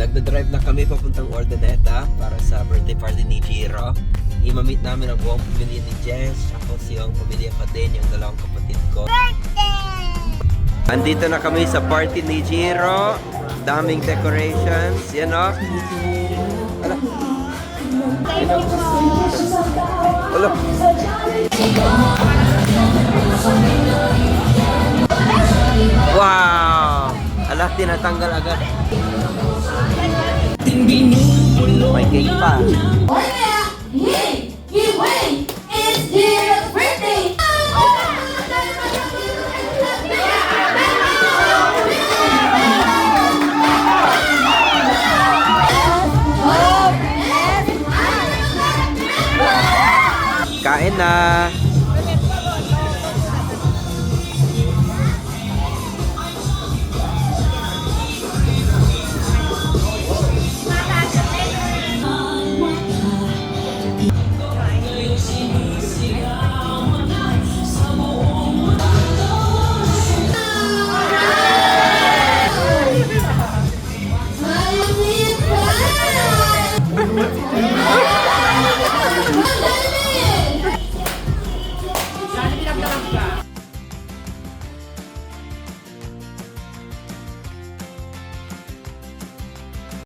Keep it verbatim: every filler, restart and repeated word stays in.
Nagdadrive na kami papuntang Urdaneta para sa birthday party ni Jiro. Ima-meet namin ang buong pamilya ni Jess, tapos yung pamilya Padeni, ang dalawang kapatid ko. Andito na kami sa party ni Jiro. Daming decorations. Yan, oh. Ala. Ala. Wow! Ala, tinatanggal agad. May cake pa. Hey! Giveaway! It's Jiro's birthday! Kain na!